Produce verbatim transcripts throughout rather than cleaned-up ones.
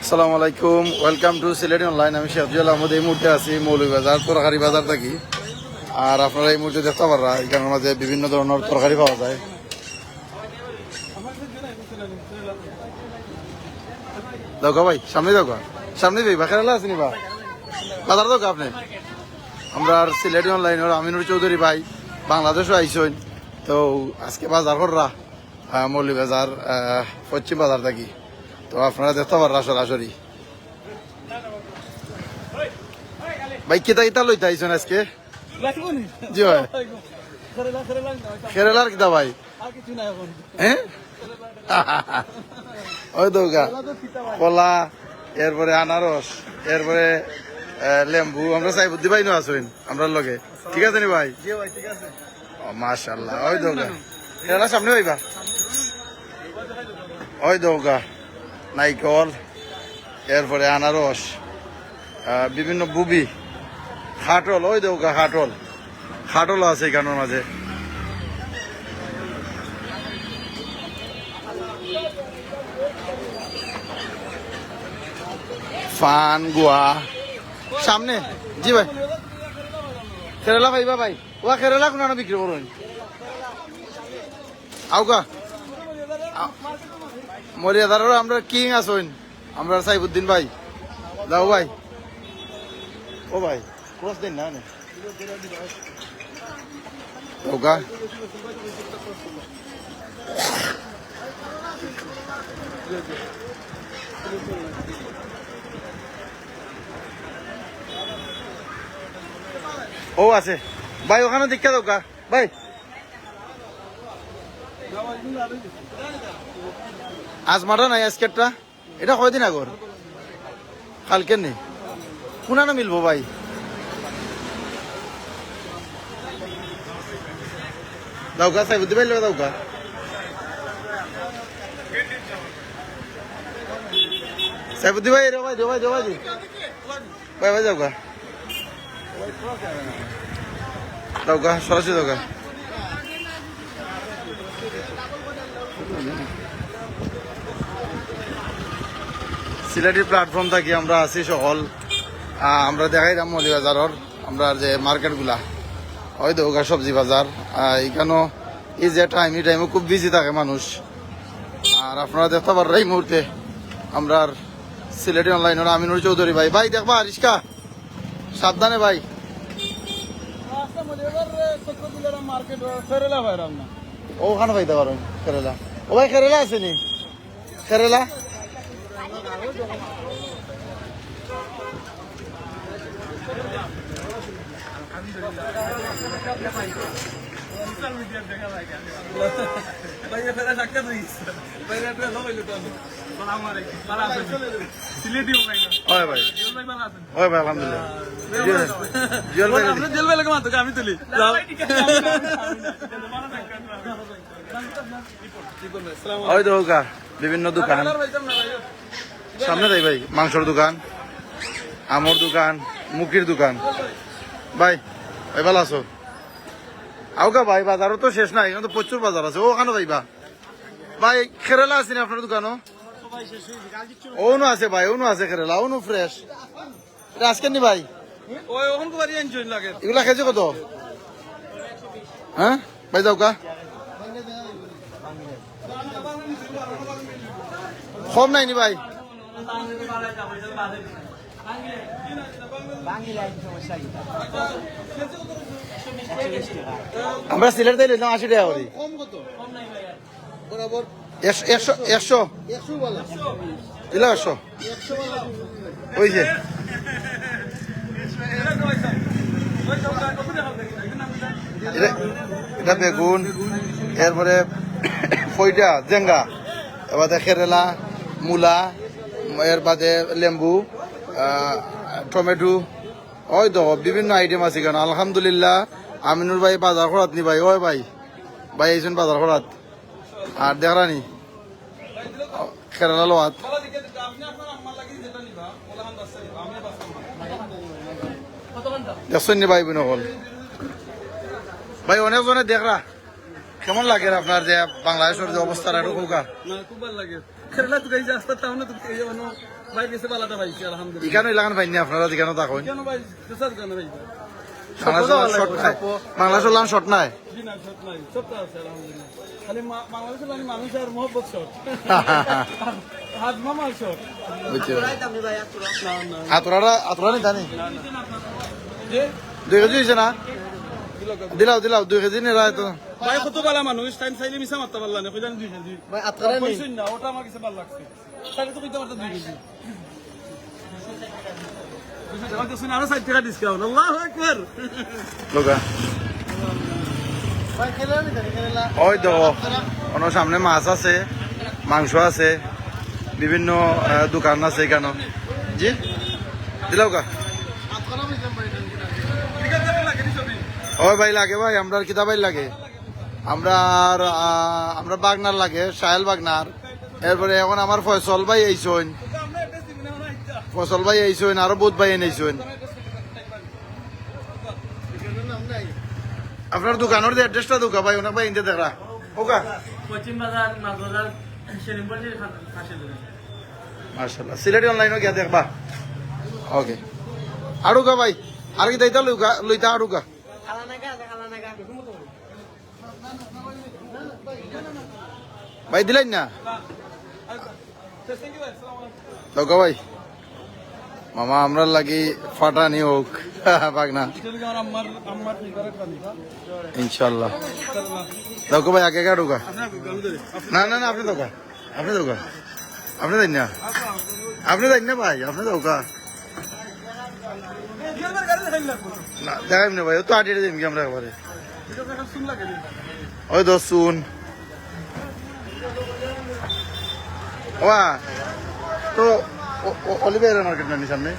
আসসালামু আলাইকুম, welcome to Sylheti অনলাইন। আমি শেখ জুয়েল আহমদ। এই মুহূর্তে আছি মৌলভীবাজার তরকারি বাজার থাকি। আর আপনারা এই মুহূর্তে দেখতা পাররা, এখানর মাঝে বিভিন্ন ধরনর তরকারি পাওয়া যায়। দেউক্কা ভাই, সামনে দেউক্কা, সামনে ভাই বা, কেরালা আছইন নি বা? বাজার দেউক্কা আপনে। আমরার সিলেটি অনলাইনর আমিনুর চৌধুরী ভাই বাংলাদেশো আইছইন, তো আজকে বাজার কররা, আহ, মৌলভীবাজার, আহ, পশ্চিম বাজার থাকি। তো আপনারা দেখতা পাররা সরাসরি। ভাই, কিতা কিতা লইতা আইছইন আজকে? জি ভাই। কেরালার কিতা ভাই? হ্যাঁ? ওই দেউক্কা, কলা, এরপরে আনারস, এরপরে, আহ, লেম্বু। আমরার সাইফুদ্দি ভাইনও আছইন আমরার লগে, ঠিক আছে নি ভাই? ও, মাশাআল্লাহ। ওই দেউক্কা, কেরালা সামনে ভাইবা। ওই দেউক্কা, নাইকল, এরপরে আনারস, আহ, বিভিন্ন বুবি, কাঠল, ওই দেউক্কা কাঠল, কাঠলও আছে এখানর মাঝে। পান, গুয়া, সামনে, জি ভাই। কেরালা পাইবা ভাই? ওয়া কেরালা কুনানো বিক্রি করইন? আউক্কা। আ-, মৌলভীবাজারর আমরার কিং আছইন, আমরার সাইফুদ্দিন ভাই। যাও ভাই। ও ভাই, ক্রস দেন না, নে। ওগা। ও আছে। ভাই, ওখানো দেখিয়া দেউক্কা। ভাই। আজ মাঠা নাই আজকেরটা? ইটা কয়দিন আগর? কালকের নি? কুনানো মিলবো ভাই? দেউক্কা, সাইফুদ্দি ভাইর লগে দেউক্কা। সাইফুদ্দি ভাই, রে ভাই, রে ভাই, রে ভাই। ভাই, ভাই, দেউক্কা। দেউক্কা, সরাসরি দেউক্কা। সিলেটি প্ল্যাটফর্ম থাকি আমরা আছি সকল। আহ, আমরা দেখাইরাম মৌলভীবাজারর, আমরার যে মার্কেটগুলা, ওই দেউক্কা সবজি বাজার। আহ, এখানো এই যে টাইম, এই টাইমো খুব বিজি থাকে মানুষ। আর আপনারা দেখতা পাররা এই মুহূর্তে আমরার সিলেটি অনলাইনর আমিনুর চৌধুরী ভাই। ভাই, দেখবা রিক্সা, সাবধানে ভাই। রাস্তা মধ্যে এবার চক্র দিলে মার্কেট, কেরালা পাইরাম না। ওখানো পাইতা পারইন কেরালা। ও ভাই, কেরালা আছে নি? কেরালা? ভাই, আপনার সাক্ষাৎ হয়ে গেছে। ভাই, আপনার সব হইলো তো আমি। সালাম আলাইকুম। ভালো আছেন? সিলেটি ভাই। হয় ভাই। ভাই, ভালো আছেন? হয় ভাই, আলহামদুলিল্লাহ। জুয়েল, জুয়েল ভাই। আপনার জুয়েল ভাই লাগে মাত্র, আমি তুলি। যাও। ওই দেউক্কা, বিভিন্ন দোকান। সামনে যাই ভাই, মাংসর দোকান, আমর দোকান, মুখির দোকান। ভাই, ভাই, ভালো আছো? আউক্কা ভাই, বাজারও তো শেষ নাই, এখানো তো প্রচুর বাজার আছে। ও, ওখানো যাইবা। ভাই, কেরালা আছে নি আপনার দোকানো? অনো আছে ভাই, অনো আছে কেরালা, অনো ফ্রেশ। ইটা আজকের নি ভাই? ওই, ওখান তো বাড়ি আনছো লাগে। ইগুলা কেজি কত? হ্যাঁ? ভাই, দেউক্কা। কম নাই নি ভাই? আমরা সিলেট থাকি লইতাম আশি টেকা করি। একশো, একশো, একশো। দিলাম একশো। ওই যে। ইটা, ইটা বেগুন, এরপরে ফইটা, জেঙ্গা, এরবাদে কেরালা, মূলা, এরবাদে লেম্বু, আহ, টমেটো, ওই দেখো বিভিন্ন আইটেম আছে কেনে। আলহামদুলিল্লাহ, আমিনুর ভাই বাজার করাত নি ভাই, ওই ভাই, ভাই আইছইন বাজার করাত। আর দেখরা নি, কেরালা লওয়াত। দেখছইন নি ভাই বোন অকল? ভাই, অনেক জনে দেখরা। কেমন লাগের আপনার যে বাংলাদেশর যে অবস্থা, একটু কউক্কা? না, খুব ভালা লাগে। কেরালা তো এই যে আস্তা টাউনে তো এই যে অন্য ভাই গেছে বালাটা পাইছি, আলহামদুলিল্লাহ। ইখানো ইলাখান পাইনি আপনারা যেখানো থাকইন? কেন ভাই? দুসরা দোকানে ভাই। বাংলাদেশের লান শর্ট নাই। বাংলাদেশের লান শর্ট নাই। জি না, শর্ট নাই। সবটা আছে, আলহামদুলিল্লাহ। খালি মা-, বাংলাদেশের লান মানুষ আর মহব্বত শর্ট। আর হাত মামা শর্ট। বুঝছি। না, না। আতরারা, আতরা নি জানি? না, না। যে? দুই কেজি অইছে না? দিলাও, দিলাও, দুই কেজি নি রায় তো। ভাই কত বালা মানুষ, তাইন চাইলে মিছা মারতা পারলা না, কইলা নি দুই কেজি। ভাই, আতরা নি? কইছইন না, ওটা আমার কাছে ভালা লাগছে। তাহলে তো কইতে পারতো দুই কেজি। দুইশো টাকা তো শুনে আরো ষাট টাকা ডিসকাউন্ট। আল্লাহু আকবার। লোকা। ওই দেখো, ওনার সামনে মাছ আছে, মাংস আছে, বিভিন্ন আহ, দোকান আছে এখানে। জি, দিলাও কা? ওই ভাই লাগে ভাই, আমরা আর কিতা ভাই লাগে? আমরা আর আহ, আমরা বাগনার লাগে, সাহেল বাগনার। এরপরে এখন আমার ফয়সল ভাই আইছইন। ফয়সল ভাই আইছইন, আরো বহুত ভাই আইছইন। আপনার দোকানের যে অ্যাড্রেসটা দোকা ভাই, অনেক ভাই ইনতে দেখরা। ওকা। পশ্চিম বাজার, মাছ বাজার, সেলিমপুর যে খাসি দোকান। মাশাআল্লাহ। সিলেটি অনলাইনও গিয়া দেখবা। ওকে। আরুকা ভাই, আর কি দাইতা লইকা, লইতা আরুকা। ভাই দিলাইন না? দোকা ভাই, মামা, আমরার লাগি ফাটানি হোক। পাক না। ইনশাল্লাহ। দোকা ভাই, আগে কাটুকা। না, না, না, আপনি দোকা। আপনি দোকা। আপনি দেন না। আপনি দেন না ভাই, আপনি দোকা। না, দেখাইম না ভাই, ও তো আটিয়ে দিন কি আমরা একবারে। ওই দশ শুন। ওয়া, তো ও-, ও-, অলিভ এর মার্কেট না নি সামনে?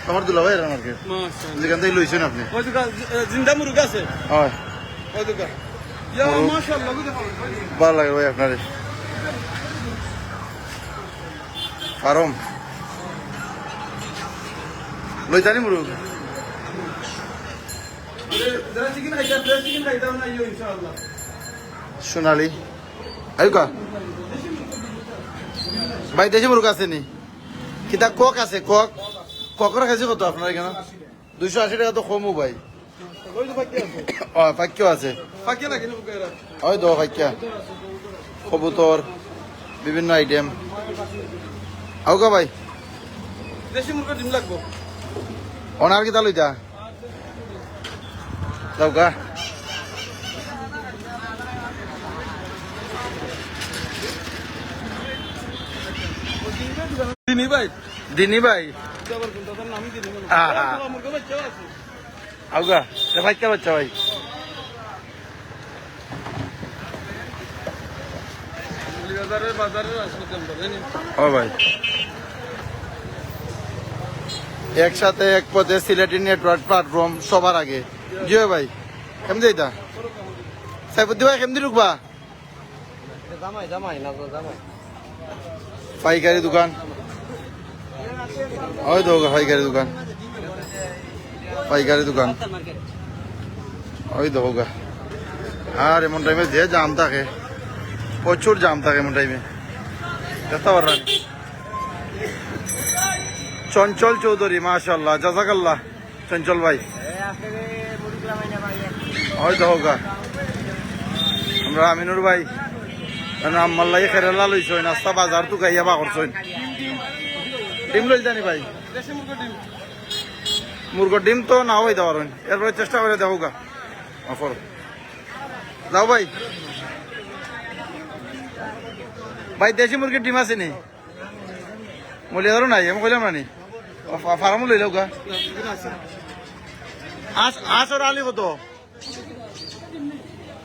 আমার দুলাভাই এর মার্কেট। মাশাআল্লাহ। যেখান থেকে লইছেন আপনি? ওই দোকান, এ, জিন্দা মুরগা আছে? হয়। ওই দোকান। ইয়া, মুরগ। মাশাআল্লাহ, ওই দেখো। ভালো লাগে ভাই আপনারে। ফার্ম। লইতানি মুরগ। যারা চিকেন খাইতা, ফ্রেশ চিকেন খাইতা না, ইয়ো, ইনশাআল্লাহ। সোনালি। আইকা। ভাই, দেশি মুরগ আছে নি? কিতা কক আছে, কক? ককর কেজি কত আপনার এখানে? দুইশো আশি টাকা তো কমও ভাই। ওই তো ফাঁকি আছে। ও, ফাঁকিও আছে। ফাঁকি লাগে না, বুকে রাখ। ওই তো ফাঁকিয়া। কবুতর, বিভিন্ন আইটেম। আউকা ভাই। দেশি মুরগা ডিম লাগবো। ওনার কিতা লইতা? দাউকা। দিনি ভাই। দিনি ভাই। আবার কোনটা? তার নামই দিনি মনে হয়। হ্যাঁ, হ্যাঁ। মুরগা বাচ্চা আছে। আউগা, রে ভাই, কে বাচ্চা ভাই? বাজারে, বাজারে আসলে কেমন, জানি? ও ভাই। একসাথে এক পথে সিলেটি নেটওয়ার্ক প্ল্যাটফর্ম সবার আগে। জি ভাই, কেমন যাইতা? সাইফুদ্দি ভাই, কেমন ঢুকবা? জামাই, জামাই, না তো জামাই। পাইকারি দোকান। ওই দেখো গা, পাইকারি দোকান। পাইকারি দোকান। ওই দেখো গা। আর এমন টাইমে যে জাম থাকে, প্রচুর জাম থাকে এমন টাইমে। দেখতে পারবেন। চঞ্চল চৌধুরী, মাশাআল্লাহ, জাযাকাল্লাহ। চঞ্চল ভাই। ওই দেখো গা। আমরা আমিনুর ভাই। মানে আম্মার লাগি কেরেলা লইছইন, আস্তা বাজার তুকাইয়া বার করছইন। ডিম লইল জানি ভাই। মুরগর ডিম তো নাও অইতা পারইন। এরপরে চেষ্টা করি দেখো গা। অফার। যাও ভাই। ভাই, দেশি মুরগির ডিম আছে নি? মলিয়া ধরো নাই, আমি কইলাম না নি। ও, ফা-, ফার্মও লইলাও গা। আস, আসর আলি কত?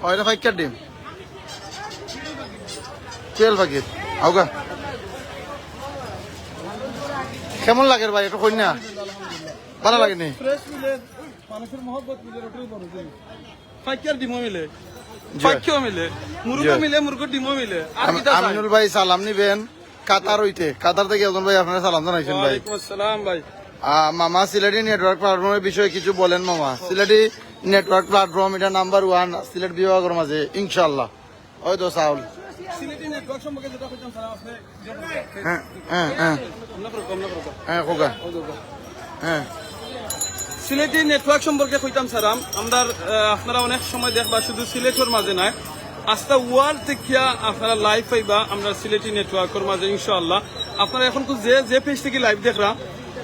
ও, এটা ফাইকার ডিম। তেল প্যাকেট। আউগা। কেমন লাগে রে ভাই, এটা কই না? ভালো লাগে নি? ফ্রেশ মিলে, মানুষের মহব্বত মিলে, ওটাই বড় জিনিস। ফাইকার ডিমও মিলে, জি। ফাইকাও মিলে, মুরগও জি। মিলে, মুরগর ডিমও মিলে। আর আম-, কিতা চাই? আমিনুল ভাই সালাম নিবেন কাতার হইতে। কাতার থেকে একজন ভাই আপনারা সালাম জানাইছেন ভাই। ওয়ালাইকুম আসসালাম ভাই। আ, মামা সিলেটি নেটওয়ার্ক প্ল্যাটফর্মের বিষয়ে কিছু বলেন মামা। সিলেটি নেটওয়ার্ক প্ল্যাটফর্ম এটা নাম্বার ওয়ান সিলেট বিভাগের মাঝে ইনশাআল্লাহ। ওই তো চাউল। সিলেটি নেটওয়ার্ক সম্পর্কে যেটা কইতাম স্যার, আপনি হ্যাঁ হ্যাঁ হ্যাঁ আমরা করব, আমরা করব। হ্যাঁ খোকা হ্যাঁ সিলেটি নেটওয়ার্ক সম্পর্কে কইতাম স্যার, আমরা আহ, আপনারা অনেক সময় দেখবা শুধু সিলেটর মাঝে নয়, আস্তা ওয়ার্ল্ড থাকিয়া আপনারা লাইভ পাইবা আমরা সিলেটি নেটওয়ার্কর মাঝে ইনশাআল্লাহ। আপনারা এখন তো যে যে পেজ থেকে লাইভ দেখরা,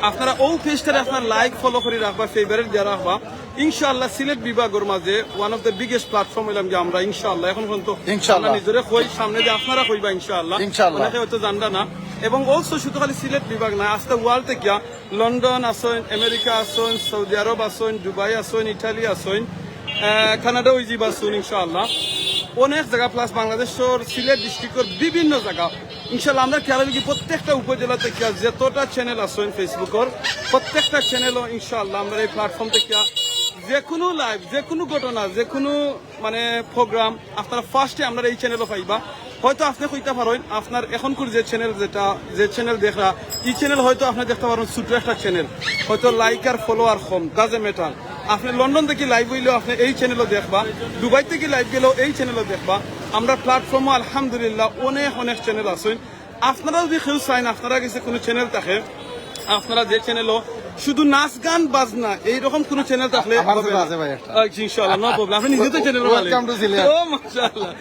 আপনারা ও পেজটারে আপনার লাইক ফলো করে রাখবা, ফেভারিট দিয়া রাখবা। ইনশাআল্লাহ সিলেট বিভাগর মাঝে one of the biggest platform হইলাম যে আমরা ইনশাআল্লাহ এখন পর্যন্ত ইনশাআল্লাহ। আমরা নিজরে কই, সামনে যে আপনারা কইবা ইনশাআল্লাহ। ইনশাআল্লাহ। অনেকে হয়তো জানরা না। এবং অলসো শুধু খালি সিলেট বিভাগ না, আস্তা ওয়ার্ল্ড থাকিয়া লন্ডন আছইন, আমেরিকা আছইন, সৌদি আরব আছইন, দুবাই আছইন, ইটালি আছইন, আহ, কানাডা ওই যিবা আছইন ইনশাআল্লাহ। অনেক জায়গা প্লাস বাংলাদেশর সিলেট ডিস্ট্রিক্টর বিভিন্ন জায়গা ইনশাআল্লাহ। আমরা খেয়াল কি প্রত্যেকটা উপজেলা থেকে যতটা চ্যানেল আছইন ফেসবুকর, প্রত্যেকটা চ্যানেলও ইনশাআল্লাহ আমরা এই প্ল্যাটফর্ম থেকে যে কোনো লাইভ, যে কোনো ঘটনা, যে কোনো মানে প্রোগ্রাম আপনারা ফার্স্টে আমরা এই চ্যানেলও পাইবা। হয়তো আপনি কইতা পারেন আপনার এখনকুর যে চ্যানেল, যেটা যে চ্যানেল দেখরা, এই চ্যানেল হয়তো আপনি দেখতে পারেন ছোট একটা চ্যানেল, হয়তো লাইক আর ফলোয়ার কম, ডাজে ম্যাটার। আপনি লন্ডন থেকে লাইভ হইলেও আপনি এই চ্যানেলও দেখবা, দুবাই থেকে লাইভ গেলেও এই চ্যানেলও দেখবা। আমরা প্ল্যাটফর্মও আলহামদুলিল্লাহ অনেক অনেক চ্যানেল আছইন। আপনারা যদি কেউ চাইন আপনারা গেছে কোনো চ্যানেল থাকে, আপনারা যে চ্যানেলও শুধু নাচ গান বাজনা এইরকম কোনো চ্যানেল থাকলে আমার হবে কাছে না। আছে ভাই একটা। আচ্ছা, ইনশাআল্লাহ, নো প্রবলেম। আপনি নিজে তো চ্যানেল Welcome to সিলেট। ও মাশাআল্লাহ।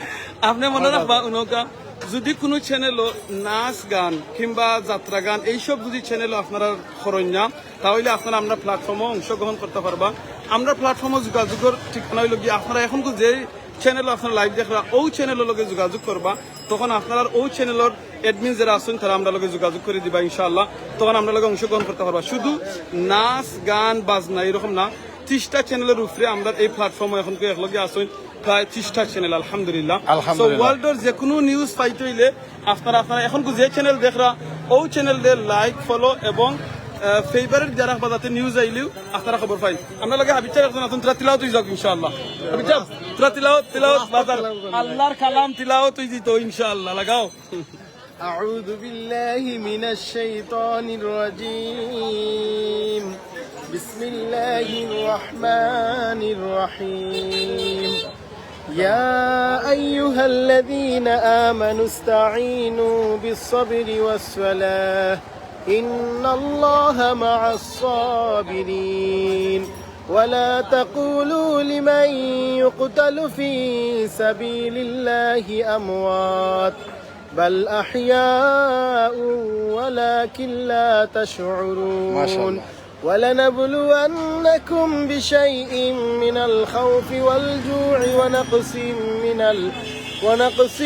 আপনি মনে রাখবা উনকা যদি কোনো চ্যানেলও নাচ গান কিংবা যাত্রা গান এইসব যদি চ্যানেলও আপনারা করইন না, তাহলে আপনারা আমরা প্ল্যাটফর্মও অংশগ্রহণ করতে পারবা। আমরা প্ল্যাটফর্মও যোগাযোগের ঠিকানা হইল কি আপনারা এখন তো যেই চ্যানেল আপনারা লাইভ দেখরা ও চ্যানেলর লগে যোগাযোগ করবা, তখন আপনারা ও চ্যানেলর অ্যাডমিন যারা আছইন তারা আমরা লগে যোগাযোগ করে দিবা ইনশাআল্লাহ। তখন আমরা লগে অংশগ্রহণ করতে পারবা। শুধু নাচ গান বাজনা এরকম না, ত্রিশটা চ্যানেলর উপরে আমরা এই প্ল্যাটফর্মে এখন একলগে আছইন প্রায় ত্রিশটা চ্যানেল আলহামদুলিল্লাহ। আলহামদুলিল্লাহ। ওয়ার্ল্ডর যে কোনো নিউজ পাইতে হইলে আপনারা আপনারা এখন যে চ্যানেল দেখরা ও চ্যানেল দে লাইক ফলো এবং ফেভারিট যারা বাজাতে নিউজ আইলেও আপনারা খবর পাইন। আমরা লগে হাবিব সাহেব একজন আছইন, তোরা তিলাওয়াত হয়ে যাও ইনশাআল্লাহ। হাবিব সাহেব, তোরা তিলাওয়াত তিলাওয়াত বাজার আল্লাহর কালাম তিলাওয়াত হয়ে দিত ইনশাআল্লাহ। লাগাও। أعوذ بالله من الشيطان الرجيم. بسم الله الرحمن الرحيم. يا أيها الذين آمنوا استعينوا بالصبر والصلاة. إن الله مع الصابرين. ولا تقولوا لمن يقتل في سبيل الله أموات. بل أحياء ولكن لا تشعرون. ما شاء الله. ولنبلونكم بشيء من الخوف والجوع ونقص من ال ونقص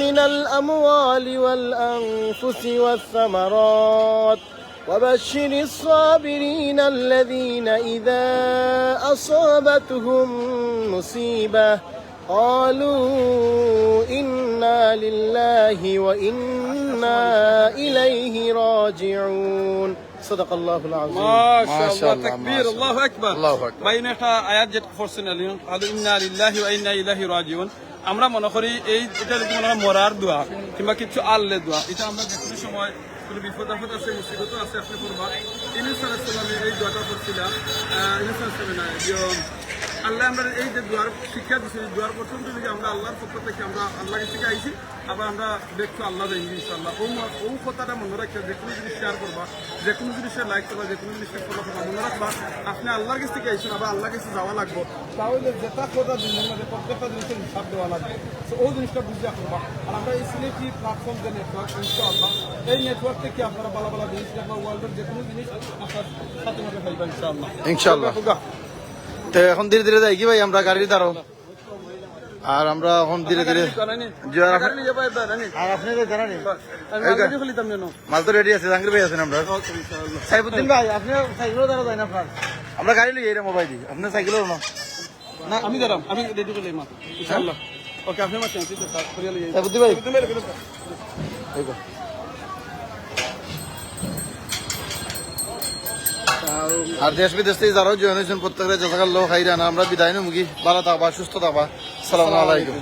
من الأموال والأنفس والثمرات. وبشر الصابرين الذين إذا أصابتهم مصيبة قالوا إنا لله وإنا إليه راجعون. صدق الله العظيم. মাশাআল্লাহ, মাশাআল্লাহ, তাকবীর, মাশাআল্লাহ। আল্লাহু আকবার। আল্লাহু আকবার। ভাই, ইনো একটা আয়াত যেটা পড়ছইন, আলী, قالوا إنا لله وإنا إليه راجعون। আমরা মনে করি এই, এটা যদি মনে হয় মরার দোয়া কিংবা কিছু আল্লে দোয়া, এটা আমরা যে কোনো সময় কোনো বিপদ আপদ আছে, মুসিবত আছে, আপনি করবা। ইউনুস আলাইহিস সালামে এই দোয়াটা করছিলা, আহ, ইউনুস আলাইহিস সালামে না, ইয়ো, আল্লাহ আমরা এই যে দোয়ার শিক্ষা দিছে, এই দোয়ার প্রথম যদি আমরা আল্লাহর পক্ষ থেকে আমরা আল্লাহর কাছে আইছি, আবার আমরা back to আল্লাহ যাই ইনশাআল্লাহ। ও ম-, ও কথাটা মনে রাখিয়া যে কোনো জিনিস শেয়ার করবা, যে কোনো জিনিসে লাইক করবা, যে কোনো জিনিসকে ফলো করবা, মনে রাখবা আপনি আল্লাহর কাছ থেকে আইছেন, আবার আল্লাহর কাছে যাওয়া লাগবো। তাহলে যেটা কথা দিনের মধ্যে প্রত্যেকটা জিনিসের হিসাব দেওয়া লাগবে। তো ওই জিনিসটা বুঝিয়া করবা। আর আমরা এই সিলেটি প্ল্যাটফর্ম যে নেটওয়ার্ক ইনশাআল্লাহ, এই নেটওয়ার্ক থেকে আপনারা ভালো ভালো জিনিস দেখবা, ওয়ার্ল্ডের যে কোনো জিনিস আপনার সাথে সাথে পাইবা ইনশাআল্লাহ। ইনশাআল্লাহ। খুদা। তো এখন ধীরে ধীরে যাই কি ভাই, আমরা গাড়ির দ্বারো। আর আমরা এখন ধীরে ধীরে জি, আর আপ- গাড়ি নিয়ে যাবা এবার, জানি? আর আপনি তো জানানি আমি এই গা- গাড়ি খুলিতাম যেন। মাল তো রেডি আছে, জাহাঙ্গীর ভাই আছেন আমরা। ওকে, ইনশাআল্লাহ। সাইফুদ্দিন ভাই, আপনি সাইকেলও দ্বারা যায় না আপনার। আমরা গাড়ি লই এরম ভাই দি, আপনি সাইকেলও না। না, আমি দাঁড়াম, আমি রেডি করলে মা। ইনশাআল্লাহ। ওকে, আপনি মাসে আছি তো, স্যার, করিয়া লইয়া যাই। সাইফুদ্দিন ভাই। এই গো। আর দেশ বিদেশ থেকে যারাও জয়েন হয়েছেন প্রত্যেকের জাযাকাল্লাহু খাইরান। আমরা বিদায় নেবো কি, ভালো থাকবা, সুস্থ থাকবা। আসসালামু আলাইকুম।